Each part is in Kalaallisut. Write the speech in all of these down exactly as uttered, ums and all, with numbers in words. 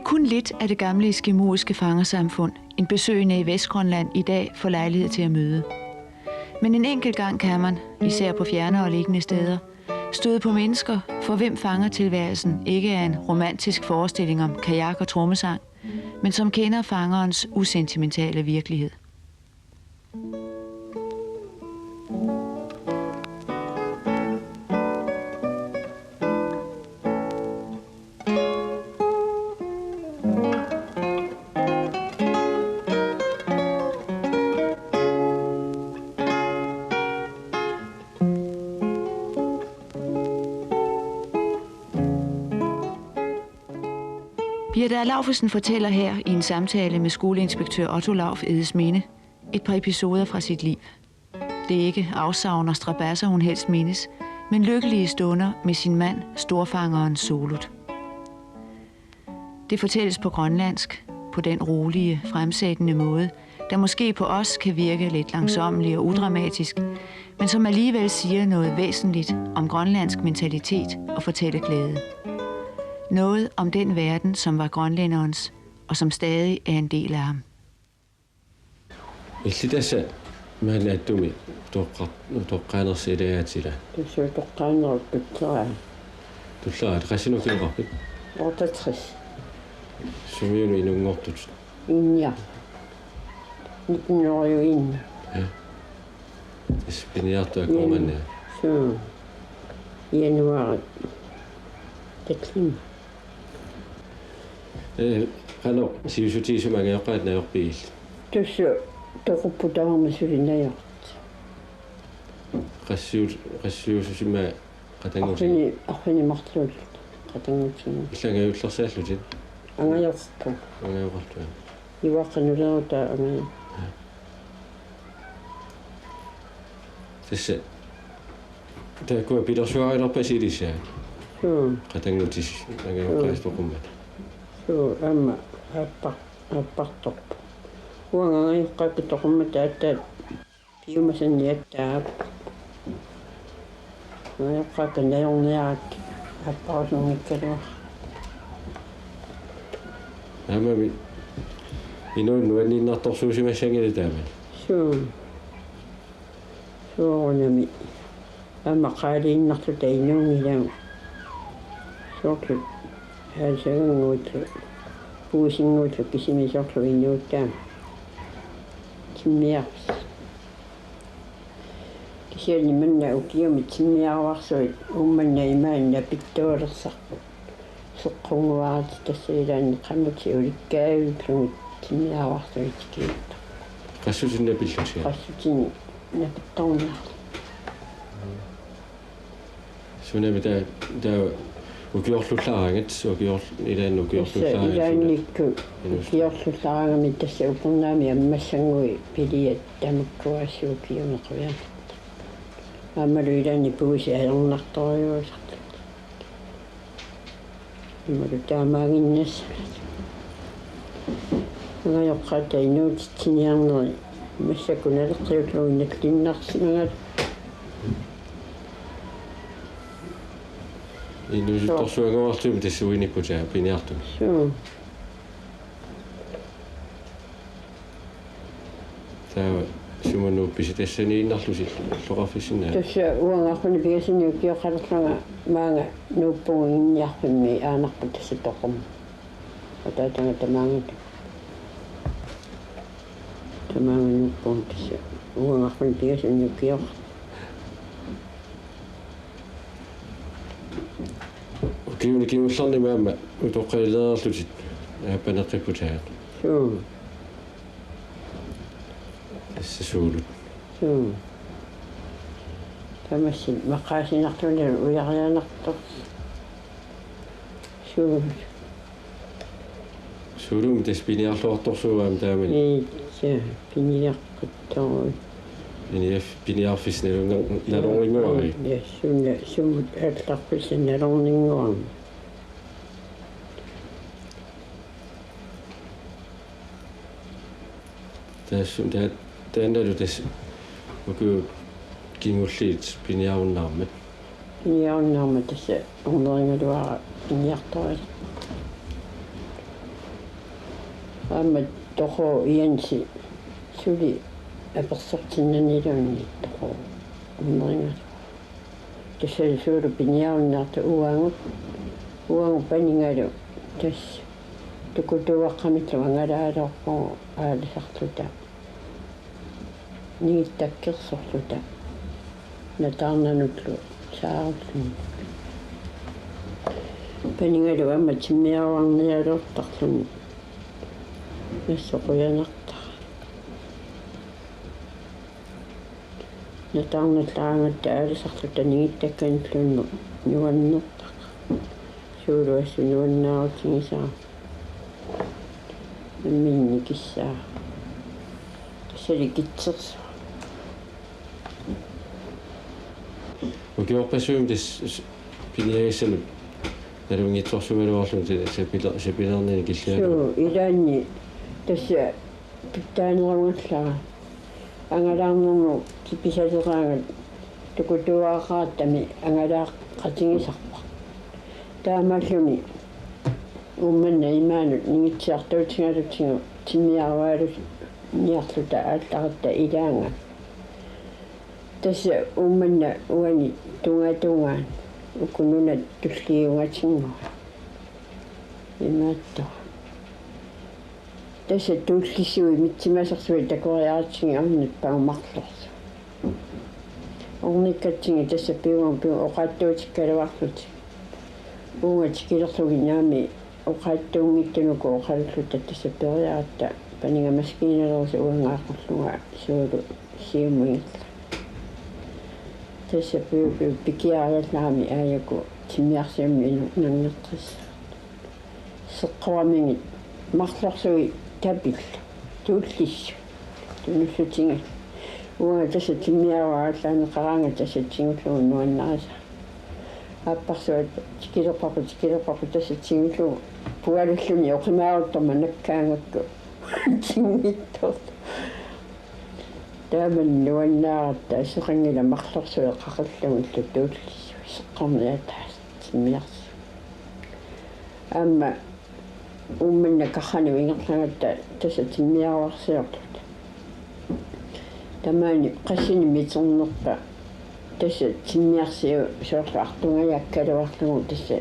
Kun lidt af det gamle eskimoiske fangersamfund, en besøgende i Vestgrønland i dag får lejlighed til at møde. Men en enkelt gang kan man, især på fjernere liggende steder, støde på mennesker, for hvem fangertilværelsen ikke er en romantisk forestilling om kajak og trommesang, men som kender fangerens usentimentale virkelighed. Birthe Alaufesen fortæller her i en samtale med skoleinspektør Otto Lauf Egedesminde et par episoder fra sit liv. Det er ikke afsavn og strabasser, hun helst mindes, men lykkelige stunder med sin mand, storfangeren Solut. Det fortælles på grønlandsk, på den rolige, fremsættende måde, der måske på os kan virke lidt langsommelig og udramatisk, men som alligevel siger noget væsentligt om grønlandsk mentalitet og fortælleglæde. Noget om den verden, som var grønlænderens, og som stadig er en del af ham. Illit tassa maanna attumi utoqqa-, utoqqaanersi ilaatigaat? Tassa utoqqaanerup tulleriaa. Tulleriaa, qassinut ukioqarpit? Otteogtres. Sumiuna inunngortut? Inja. Nitten hundrede og en. Ja. Tassa piniartut akuumanni. Suu. Januar. Tatlima. Ee, qanoq sivisutigisumik angajoqqaat najorpigit? Tassa toqupput tamarmik suli najortut. Qassius-, qassiususimaat qatanngutit? Arfini-, arfineq-marluullutik qatanngutit. Illit angajullersaallutit? Angajorpugut. Angajoqarluta. Ivaqqanuleruta angajoq. Tassa. Taakkua pilersuarilerpasi ilissi? Suu. Qatanngutit angajoqqaat toqummata. Suu, aamma aappar-, aappartorpoq. Uanga angajoqqaakka toqummata aatsaat piumasanni aatsaat. Angajoqqaakka najorniarakkit aapparusunngikkaluarput. Aammami inuit nuanniinnartorsuusimassanngillat taamani. Suu. Soorunami. Aamma qaaliinnarluta inuunngilagut. Soorlu aalisagannguullu, puisinnguullu kisimi soorlu inuutaa. Timmiarfissat. Kisianni manna ukiumi timmiaruarsuit Uummannap imaani napittualersarput. Seqqunnguaratik tassa ilaanni qamutit ulikkaavillugit timmiaruarsuit tikiuttut. Qassutit napillutik? Qassutit napittorniarlutik. Sunami taa, taa ukiorlullaaraangat, ukior-, ilaanni ukiorlullaaraangat? Tassa ilaannikkut ukiorlullaaraangamik tassa upernaami ammassanngui piliat tamakkuassuukiuneqaviarlutik. Aammalu ilaanni puisit ajornartorujuusartut. Aammalu taamaaginnassavat. Angajoqqaat inuutitsiniarneri massakkut naleqqiullugu nallinnarsimagaluarput. Inuusuttorsuanngorartumi tassa uinikkut piniartumik. Suu. Taava sumut nuuppisi tassaniinnarlusi illoqarfissinnaanut? Tassa uanga arfineq-pingasunut ukioqalerlunga maanga nuuppugut Iginniarfimmi aanarput tassa toqummut. Ataataga tamaanga. Tamaanga nuuppugut tassa uanga arfineq-pingasunut ukioq. Ukiuni kingullerni aamma utoqqalilereerlutit aappaneqqipput aat. Suu. Tassa Suulut. Suu. Tamassi maqaasinarluni ujarianartoq. Suu. Suulumi tassa piniarluartorsuuvoq aamma taamani. Ii, tassa piniaqqittoruit. Piniarf-, piniarfissat nalunga-, nalorninnguarit. Ja, suna, sumut aallarfissat nalorninnguarmik. Taassuma taa-, taannalu tassa ukiut kingulliit piniarunnaarmat. Piniarunnaarmat tassa ornerigaluara piniartoraluarpoq. Aamma Toqo Jensi suli apersortinnaniluunniit Toqo Ummeringa. Tassa suulu piniarunnaartoq uagut, uagut panigalu tassa tukutuuaqqamillu angalaaloorpugut aalisarluta. Ningittakkersorluta. Nataarnanullu saarulluni. Panigalu aamma timmiaruarnialertarluni. Nassoqujanartara. Nataarnallaraangatta aalisarluta ningittakkanilluunniit nuannertaq. Suulu assut nuannaarutigisara. Nammineq kissaa. Salikitsersoq. Ukiorpassuit tassa piniagassamut nalunngitsiarsugaluarlugu sapile-, sapilerninni killigalugu. Suu, ilaanni tassa pitsaanerugallara. Angalaarnermut kipisaleraangat tukutuuaqqaartami angalaaqatigisarpara. Taamaalluni Uummannap imaanut ningitsiartuutigalutsigu timmiaruarniarluta aallaratta ilaanni. Tassa Uummannap uani tungatungaani uku nunat tulliugatinngua. Imaattoq. Tassa Tuullissui Mitsimasersuit takoriaratsigit ornippagut marlorsuit. Ornikkatsigit tassa piumagu piumagu oqaatsuutikkaluarlutik. Uunga tikilerlugit naamik oqaatsuunngitsunuku oqalulluta tassa periaratta paniga maskiinalersoq uanngaaqqullunga suulu siumut ingerlavoq. Tassa piumagu pikiariallarami aajuku timmiarsiummik inu-, nanngeqqissaaq. Seqqoramigit marlorsuit tapillu Tuullissui tunussutigalugu. Uanga tassa timmiaruarallaaneqaraangat tassa tigullugu nuannarisaa. Aapparsuaq tikilerparput, tikilerparput tassa tigullugu pualalluni oqimaaruttormat nakkaagakku tinngitsoortoq. Taamani nuannaaratta aseqanngilaq marlorsuit qaqillugillu Tuullissui seqqorniataasut timmiarsuit. Aamma Uummannap karranut ingerlagatta tassa timmiaruarsiorluta. Tamaani qassinik miternerpa tassa timmiarsiu soorlu artungajaakkaluarlugu tassa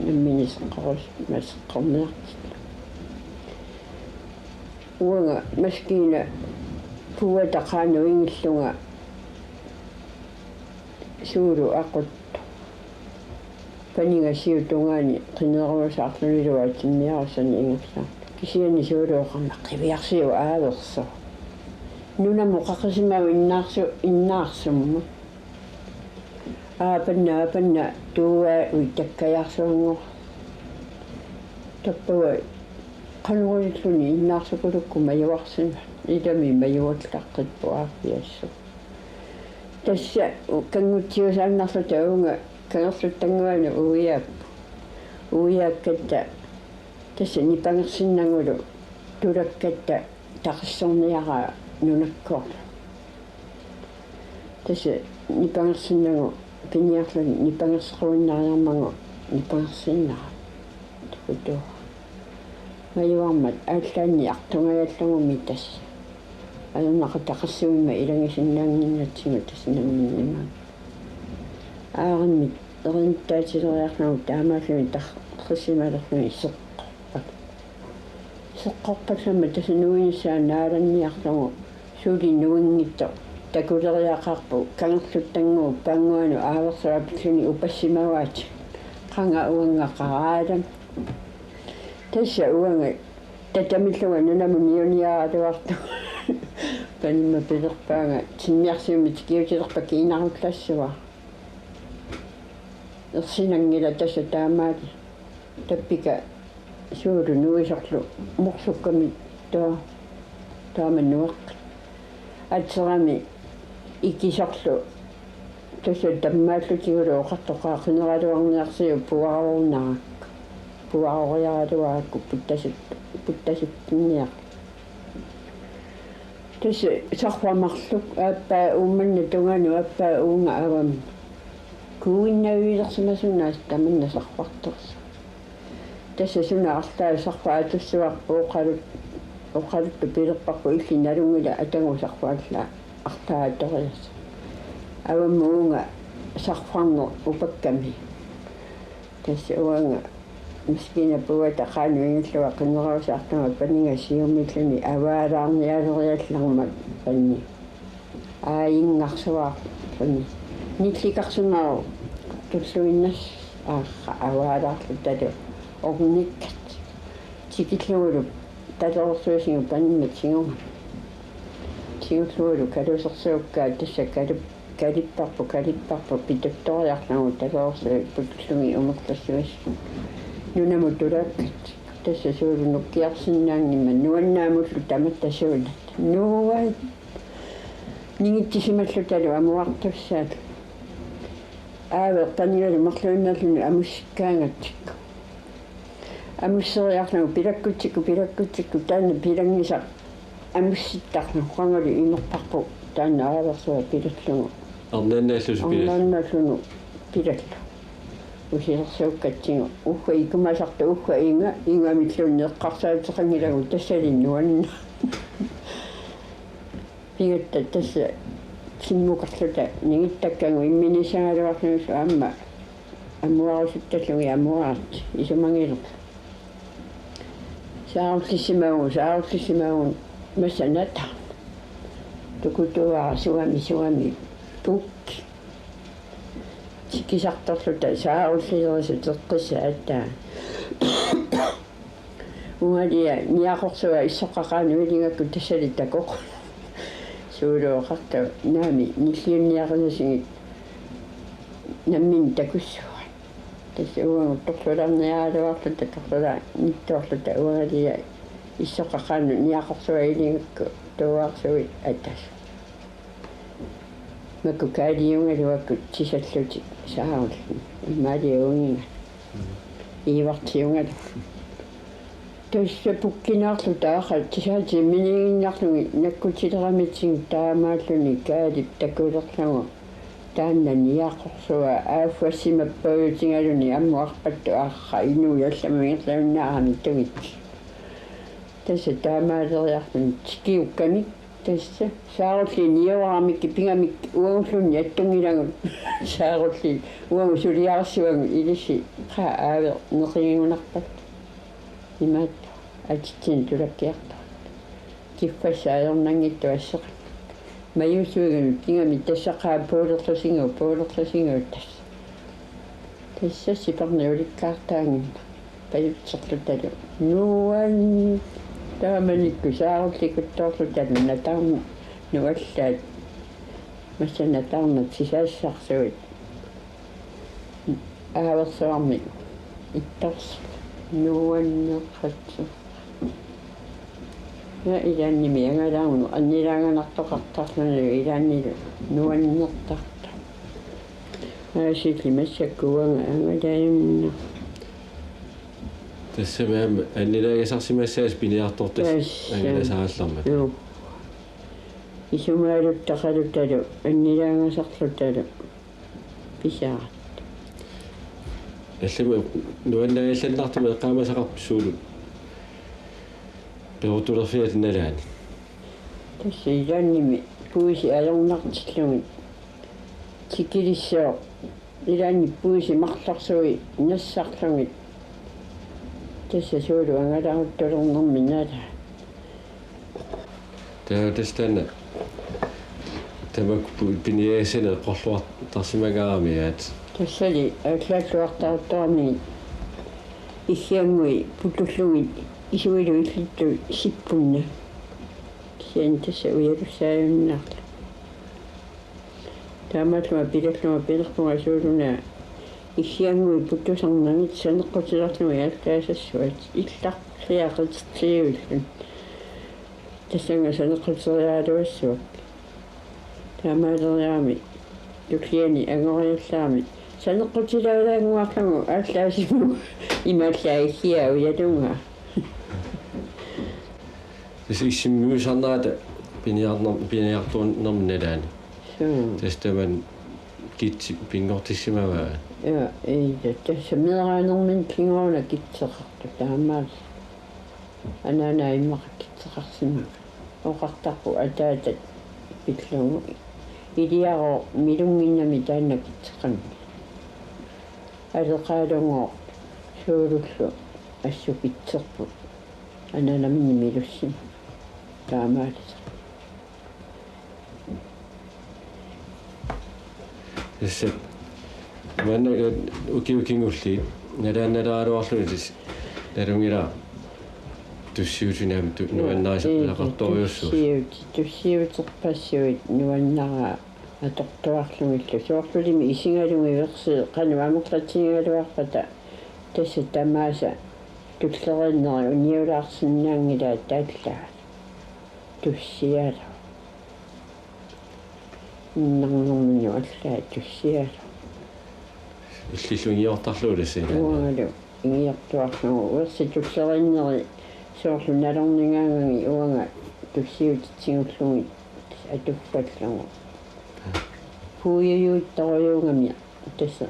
nammineq seqqorus-, seqqorniartillugu. Uanga maskiina puuata qaanut ingillunga suulu aquttoq. Paniga siup tungaani qinerusaarlunilu timmiarussanik ingerlaannaq. Kisianni suulu oqarmat qiviarsiuk aaversoq. Nunamut qaqisimavoq innaarsu-, innaarsummat. Aapanna, aapanna tuua uitakkajaarsuanngor. Tappava qanorluunniit innaarsukulukku majuarsimasoq. Ilami majuallaqqippoq aappiassaq. Tassa u-, kanngutsiusaannarluta uunga kangerluttannguanut uiaappoq. Uiaakkatta tassa nipangersinnagulu tulakkatta taqissorniaraa nunakkoorluni. Tassa nipangersinnagu piniarluni nipangersequinnariarmagu nipangersinnara. Tukutuuara. Majuarmat aallaanni artungajallugumi tassa. Ajornaqaaq taqissuimmat ilagisinnaannginnatsigu tassa nammineq imaappoq. Aarimmik erinnittaatileriarlugu taamaalluni tarrisimalerluni seqqorpallu. Seqqorpallammat tassa nuinissaa naalanniarlugu suli nuinngitsoq takuleriaqarpoq kangerluttannguup paannguanut aaversuaq pilluni upassimavaatit. Qanga uannga qaraalam. Tassa uanga tatamillunga nunamut niuniaraluartunga. Panimma pilerpaanga timmiarsiummik tikiutilerpat kiinarullassavara. Ersinanngilaq tassa taamaali. Tappika suulu nuisorlu morsukkamik tua taama nueqqi. Atserami ikisorlu tassa tammaallutigulu oqartoqaaq qineraluarniarsiuk puaruunarakku. Puaruuriaraluarakku puttasut-, puttasuttinniarluni. Tassa sarfaq marluk aappaa Uummannap tungaanut aappaa uunga avammi. Kuuinnavilersimasunnaaq tamanna sarfartorsuaq. Tassa suna arlaat sarfaq atussuarput oqalut Oqaluttup pilerparput illit nalunngilaq atagusarfualla artaa atoriassat. Avammut uunga sarfarneq upakkami. Tassa uanga maskiinap puuata qaanut ingillunga qinnguarusaartunga paniga siumilluni avaalaarnialeriallarmat panni. Aajinngarsuaarluni. Nillikarsunaartoq tulluinnarlugu aarra avaalaarlutalu ornikkat. Tikillugulu talersuisigut panimmat tigugami. Tigullugulu kalusersuukkaat tassa kalup-, kalipparput, kalipparput pituttoriarlugu talersuit putullugit umerlassuisigut. Nunamut tulaakkat. Tassa suullu nukkiarsinnaanngimmat nuannaamullu tamatta suunat. Nuan ningitsisimalluta amuartussaat. Aaveq panigalu marluinnarluni amussikkaangatsikku. Amusseriarlugu pilakkutsikkut, pilakkutsikkut taanna pilanngisaq amussittarlugu qangali imerparput taanna aaversua pilallugu. Arnannaallus pilal. Arnannaallunut pilallugu. Usilersuukkatsigu uffa ikumasartoq uffa inga, ingamilluunniit eqqarsaateqanngilagut tassali nuanna. Pigatta tassa timmukarluta ningittakkagut imminissagaluarlugit aamma amuarusuttallugit amuarat isumagilerlugu. Saarullissimavugut, saarullissimavugut massa natarnat. Tukutuara sugami, sugami pukki. Tikisartorluta saarullilerisut eqqissaataa. Ungalia niaqorsua issoqqaqaanut ilingakku tassali takoq. Suuluoqartoq naami nilliunniarisasigit nammineq takussuuat. Tassa uagut torlularniaraluarluta torlularnittuarluta ungalia issoqqaqaanut niaqorsua ilingakku tuuarsuit atas. Makku kaaliugaluakku tisallutik saarullit. Imaaliugiga. Iivartiugalu. Tassa pukkinaarluta aaqqat tisaatit miniginnarlugit nakkutileramitsigut taamaalluni kaalip takulerlugu. Taanna niaqorsua aaffassimappajutigaluni amuarpattut aarra inuit allamut ingerlajunnaaramik tungitsi. Tassa taamaaleriarluni tikiukkamik. Tassa saarulliit niuaramik pigamikkit uagullunnik attunngilagut. Saarulliit uagut suliarissuagut ilissi qaa aaveq neqigigunarpat. Imaattoq atitsinnut tulakkiartoq. Kiffassaq ajornanngitsoq asseqanngitsoq. Majusuigunut pigamik tassa qaa puulerlusigu, puulerlusigu tassa. Tassa siperneq ulikkaartaanngimmat pajutserlutalu. Nuan taamanikkut saarullikuttoorlutalu natarnut allaat. Massa natarnat sisaassarsuit. Aaversuarmik ittorsuit. Nuanneqatsut. Ja, ilaannimi angalaarnut annilaanganartoqartarluni ilaannilu nuannertartoq. Aasilli massakkut uanga angalaajunnaarpoq. Tassami aamma annilaangasarsimassaasi piniartortasi. Tassa. Angalasaarallarmat. Juu. Isumaaluttaqalutalu annilaangasarlutalu. Pisaratta. Allamik nuannagallannartumik eqqaamasaqarpit suulut perutulerfiat nalaani? Tassa ilaannimi puisi ajornartillugit. Tikilissooq. Ilaanni puisi marlorsui nassarlugit. Tassa suulu angalaaruttulernermi nalaat. Taava tassa taanna tamakku pu-, piniagassanik eqqorluartarsimagaarami aat. Tassali aallaalluartaruttorami iggiannguit putullugit isuilu illittut sippunna. Kisianni tassa ujalussaajunnaarlugu. Taamaallunga pilallunga pilerpunga suuluna iggiannguit putusarnagit saneqqutilerlugit aallaassasuat illarliaqitertiivilluni. Tassannga saneqquteriaraluassuakka. Taamaaleriarami tulliani angoriallarami saneqqutilaalaannguarlugu aallaasimavunga imaallaat iggiaa ujalunga. Tassa issimmiusarnerata piniarner-, piniartuunnermi nalaani. Suu. Tassa tamanna kitsi pinngortissimavaa. Ja, ei, ta-, tassa meeraanermini kingorna kitseqartoq taamaal. Anaana immaqa kitsi. Teqarsimavaa. Oqartarpoq ataatat pillugu: Iliarooq milunnginnami taanna kitseqanngilaq. Aleqaalungooq suulullu assut kitserput. Ananaminni milussimavoq. Taamaalisaq. Tassa maanna ukiut kingulliit nalaannalaaraluarluni tassa nalunngilara tussiutinaammik tu-, nuannarisaqalaqartorujussuusoq. Tussiuti-, tussiuterpassuit nuannaraa atortuarlugillu. Soorlulimi isigalugit versi qanoq amerlatigigaluarpata tassa tamaasa tulleriinneri uniulaarsinnaanngilaat tallaat. Tussialu. Innarnerminut allaat tussialu. Illillu ingiortarlugu tassa. Uangalu ingiortuarlugu. Versi tulleriinneri soorlu nalornigaangami uanga tussiutitigullugit atuffallagu. Puijujuittorujuugami tassa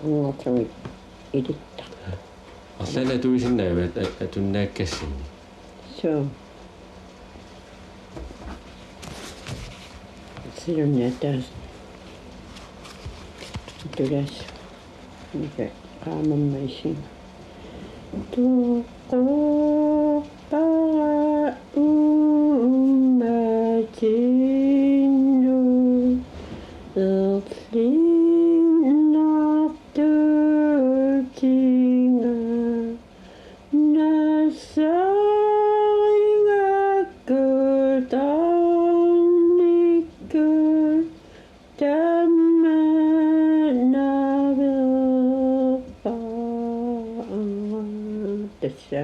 ungerlugit ilittar. Arlaannik atuisinnaaviuk at-, at-, atunnaakkassinni? Suu. Silunni ataaseq. Atulaassuaq. Nika qaamamma isiga. Toqorpara uummatinnut erlinnartuutiga. Nassaringakku tarnikkut tammannaveerpara. Tassa.